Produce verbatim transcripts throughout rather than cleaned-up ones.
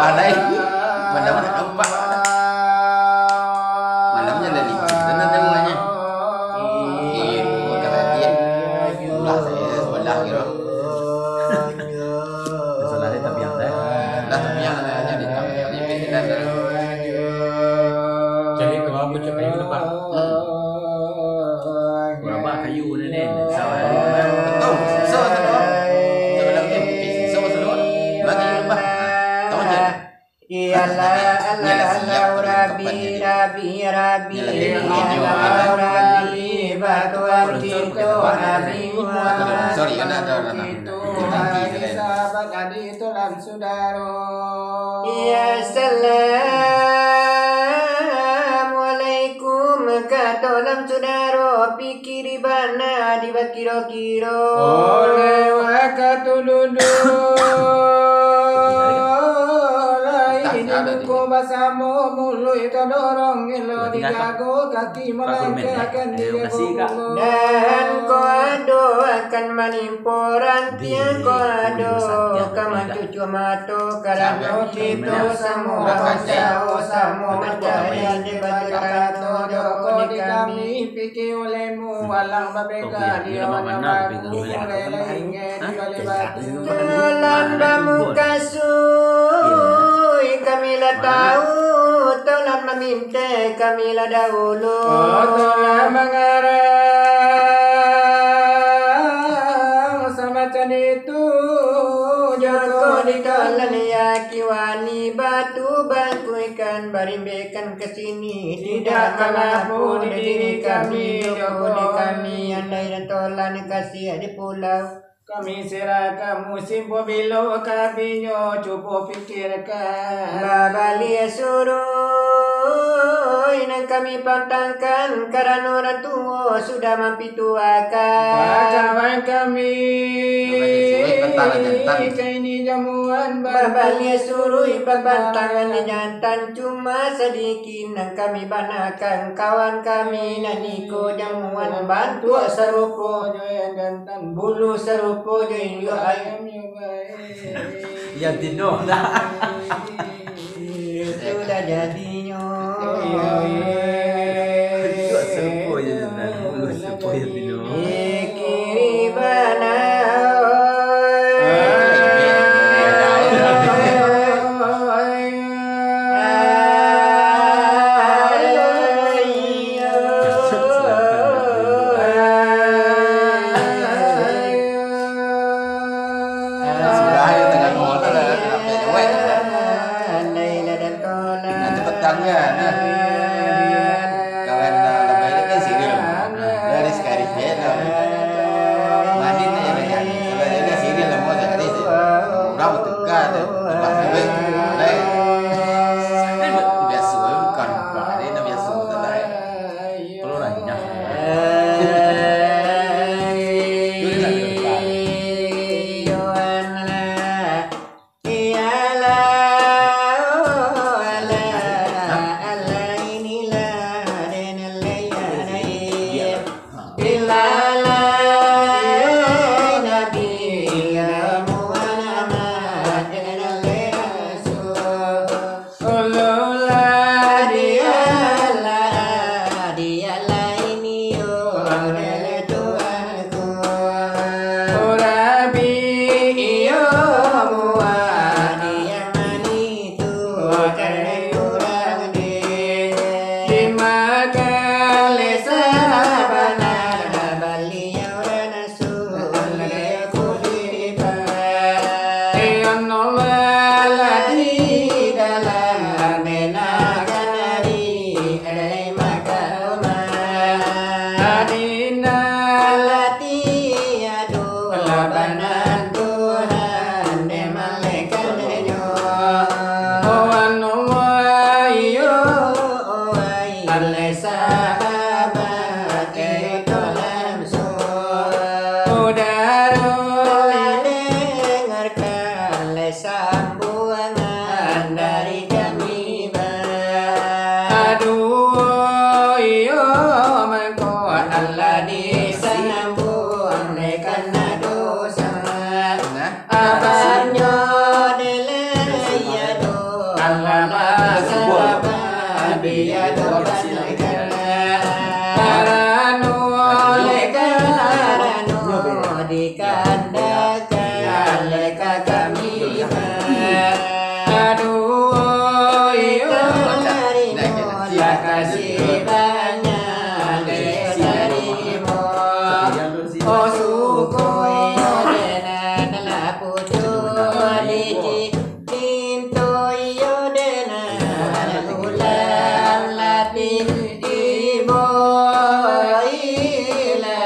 Alai, malam nak nampak. Malamnya lah licin, tenang tengoknya. Iya, kalau dia, ulah saya, ulah kira. Salah dia tabiang dah. Dah tabiang dah, jadi tabiang ni pimpinan dah. Jadi kalau aku cakap itu, Pak. Hmm. Kurang bah kayu ni, ni. Sawah ni. Betul. Susah tu, doh. Kita bilang, eh, susah tu, doh. Bagi lebah. Tahu je. Iyalah, Allah, Allah, Rabbi, Rabbi, Rabbi, Iyalah, Rabbi, Rabbi, Batu Akik tu, Rabbi, Sorry, kan ada orang. Itu hari sahabat tadi tu langsung. Sudaro. Ya, assalamualaikum, kato lam sudaro, pikiri bana di bakiro-kiro. Oleh wakatu dulu, lai dibuko basamo, muluik tadorong, elo dijago, kaki malangkahkan dijago. Dan ko ado akan manimpo rantiang, ko ado ka mancucua mato. Karano kito samo badoso, samo mancari di batu tanah, joko di kami, pikir ulemu, walang babega di awan baku, rela inggeh di balai batu. Tolong bamukasuik, kami lah tahu, tolong maminte, kami lah dahulu. Oh, tolong mangarang, samacam itu. Joko ditolan ya kiwani, batu bangku ikan barimbekan ka sini, tidak mampu di diri kami, joko di kami, andai dan tolan kasih di pulau. Kami serahkan musim pabilo kabinyo, cubo pikirkan. Babaliah suruik nan kami pantangkan, karano urang tuo sudah mampituakan. Kawan kami, ka ini jamuan. Babaliah suruik babantangan di jantan, cuma sadikit nan kami banakan. Kawan kami nan iko jamuan bantuak sarupo jo nan jantan, bulu sarupo jo induak ayam. Yang tino lah. Sudah jadinyo. Induak sarupo jo nan jantan, bulu sarupo jo tino. Kiri bana. Sudah, ya, tengah rumah tu lah, nak payah jawek. Nah, cepat tangga, nah. Kawan, nah, lebay ni kan serius. Dari sekali je, nah. Main ni yang lain. Kalau dia dah serius lah, mau jadi tu. Orang bertukar tu. Lepas duit, lebay. Biasa, bukan, bukan. Dia dah biasa, tak lain. Kalau lain, dah. Alamak, sabab dia doa karano leka, karano dikandakkan leka kami. Aduh, iyo, tarimo lah kasih banyak, tarimo. Oh, syukur, dena lah putus licik. Pintu iyo dena ulang lapih ibo ilalai.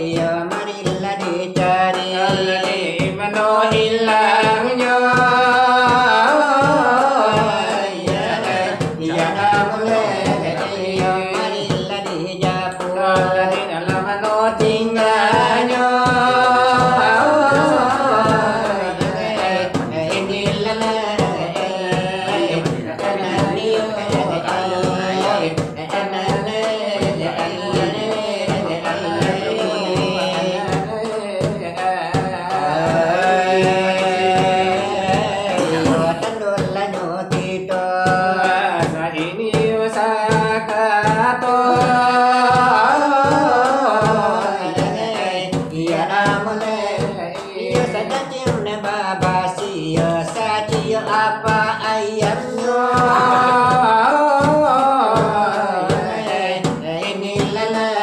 Iyo, marilah dicari. Di mano ilangnyo? Iyo, iyo, mulai. Iyo, marilah dijapu. Di dalam mano tinggalnyo? Inilah. Iyo, sacaciang nan babasi, iyo, saciang apa ayamnyo. Inilah lah.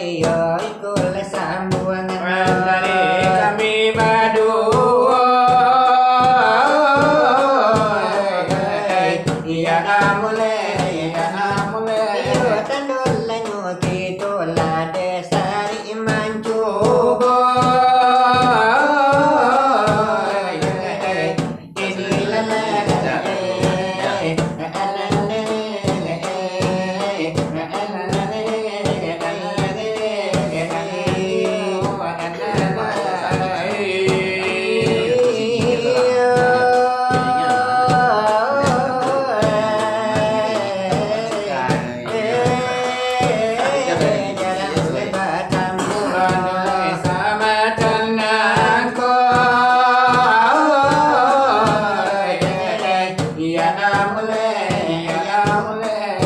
Iyo, iko lah sambuangan dari kami baduo. Iyo, mulai, iyo, mulai. Iyo, tando lanyo kito lah dek sari mancubo. Iyo, mulai, iyo, mulai.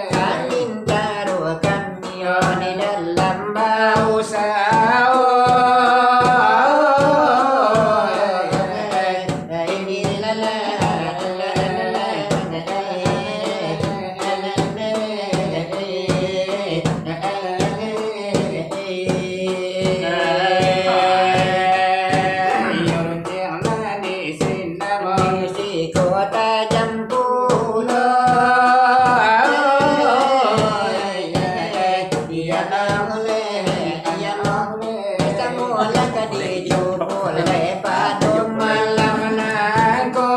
Samintaro kami di dalam bausaho. Inilah. Iyo, runcing manis indak mangisi kota jampulo. Iyo, mulai, iyo, mulai. Samo lah ka dicubo lai pado malam nangko.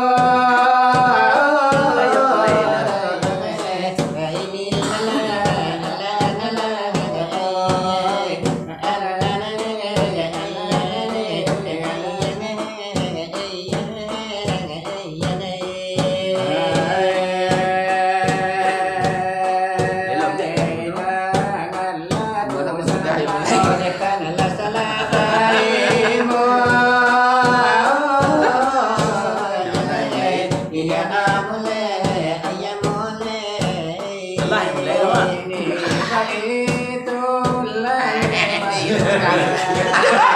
Iya, iya, iya.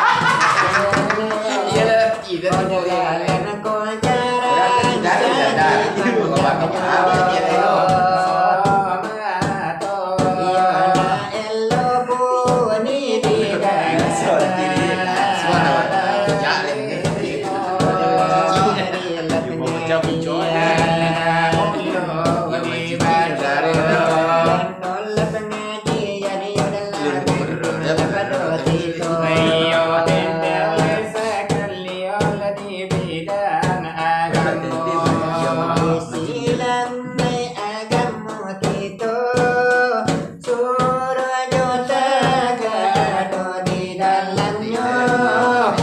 Suruh jo tagak ado di dalamnyo,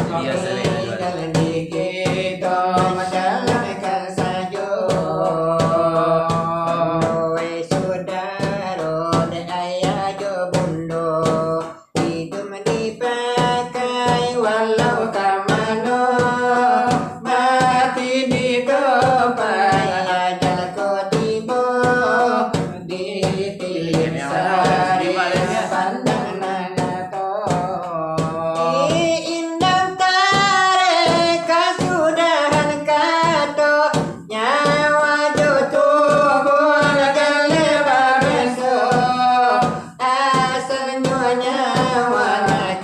tinggal di kito masyarakat sajo. Weh sudaro, dek ayah jo bundo, iduik dipakai walau ka mano, mati di topai ajal ko tibo. Dipilih sari pandang nan kato. Indak tareka sudahan kato, nyawa jo tubuah jaleh babeso. Asalnyo nyawa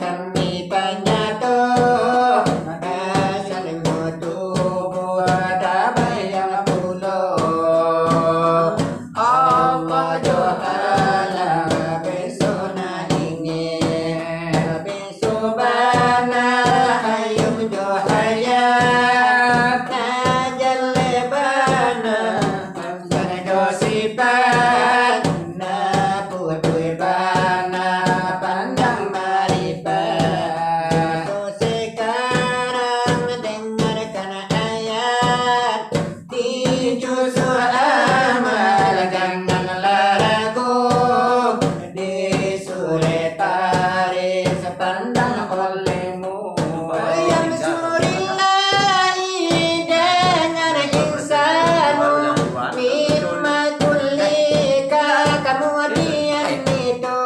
kami panyato, asalnyo tubuah tabayang pulo. Allah jo alam beso na ingin, beso bana hayun jo hayat, na jaleh bana, amsan jo sipaik, na putuih bana pandang maripaik. Sekarang dengarkan ayat, di juzuk amal janganlah ragu, di surek tarikh pandang olehmu. Yang surilahi dengan insan, mimma kulika kamudian itu.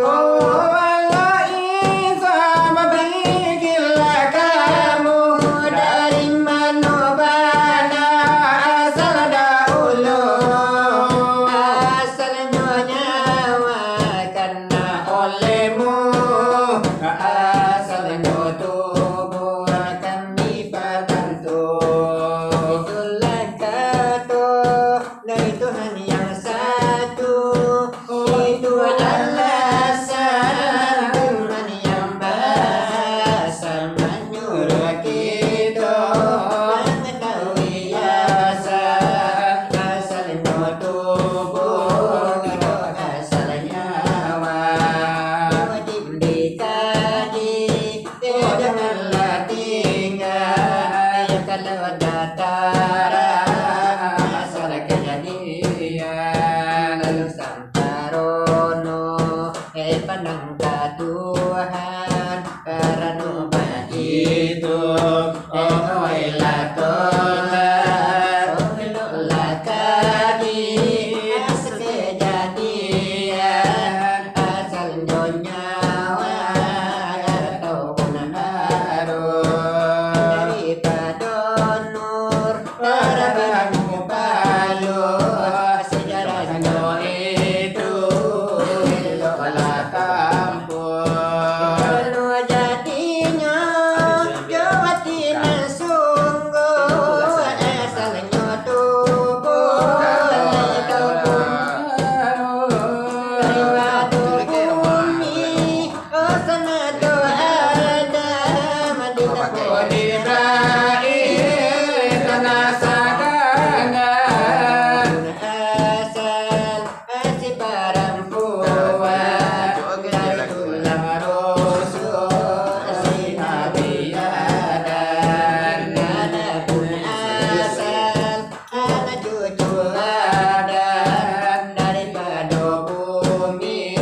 Oh, Allah, Isa, bapikirlah kamu, dari mano bana asal dahulu. Asalnyo nyawa karena olehmu, asalnyo tubuah kami batantu. Itulah kato dari Tuhan yang satu. Itu alasan Tuhan yang basah manyuruah kito mangatahui asal, asalnyo tubuh, asal nyawa. Wajib dikaji, janganlah tinggal, kalau ada tarah asal kajadian. Samparono, eh, pandang ka Tuhan, karano baitu, eh, oilah tolah, eloklah kaji, sakajadian, asal nyo nyawa, ataupun baru, daripado nur, Tarabangun palu, sejarahnyo itu, eloklah tampuah. Kalau jadinyo, jo ati nan sungguh, asalnyo tubuh, dari batu bumi, Hosanna tu Adam, di Nabi Ibrahim, tanah sagaga. Asal, asal parampuan, dari tulang rusuk, si Nabi Adam. Adapun asal, Anak cucu Adam daripado bumi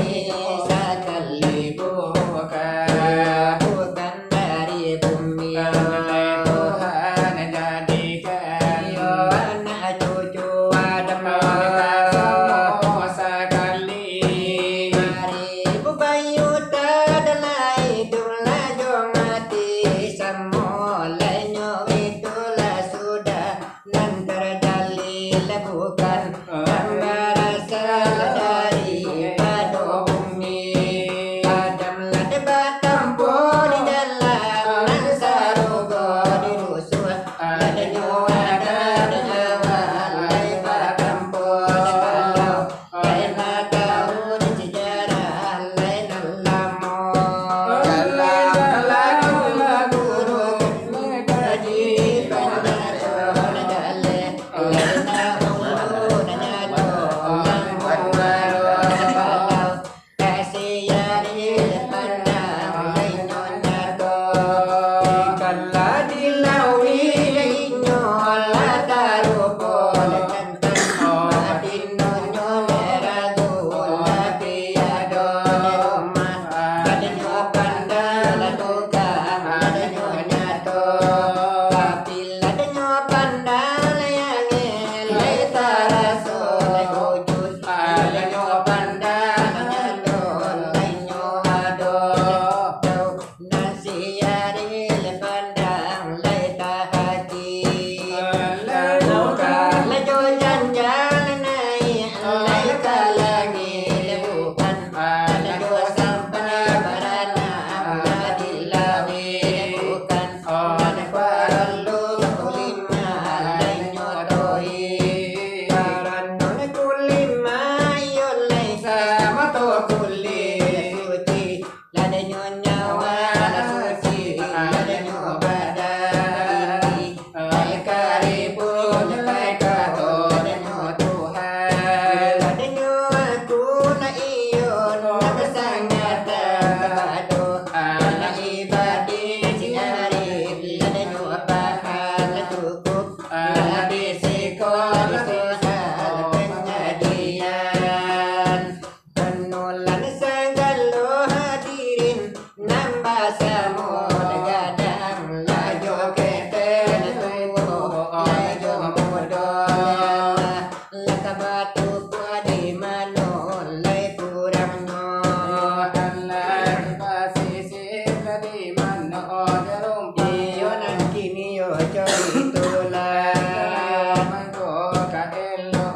sakali bukan. Nyawa suci, ladannyo badan. Lai kareh pun, lai kato, ladannyo Tuhan. Ladannyo aku nak iyo, nak basangato, nak ibadi si arif, ladannyo pahala cukup, habis siko, habis siko, pangadilan. Penulan sagalo hadirin, nan basamo gadang, lajo ketek, lajo mudo, lah tabatukuah di mano lai kurangnyo. Alah basisi di mano di rumah. Iyo nan kini yo carito lah.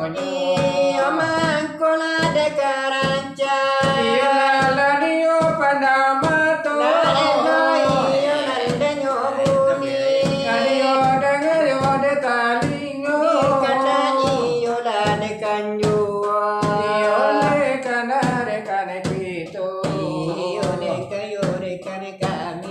Iyo mangko lah dek karancak. Iyo lah dio pandang mato. Lah elok iyo lah denyo bunyi. Iyo danga iyo dek talingo. Di kandang iyo lah dek kanjuang. Iyo dek kandang dek kandang kito. Iyo dek kayo dek kandang kami.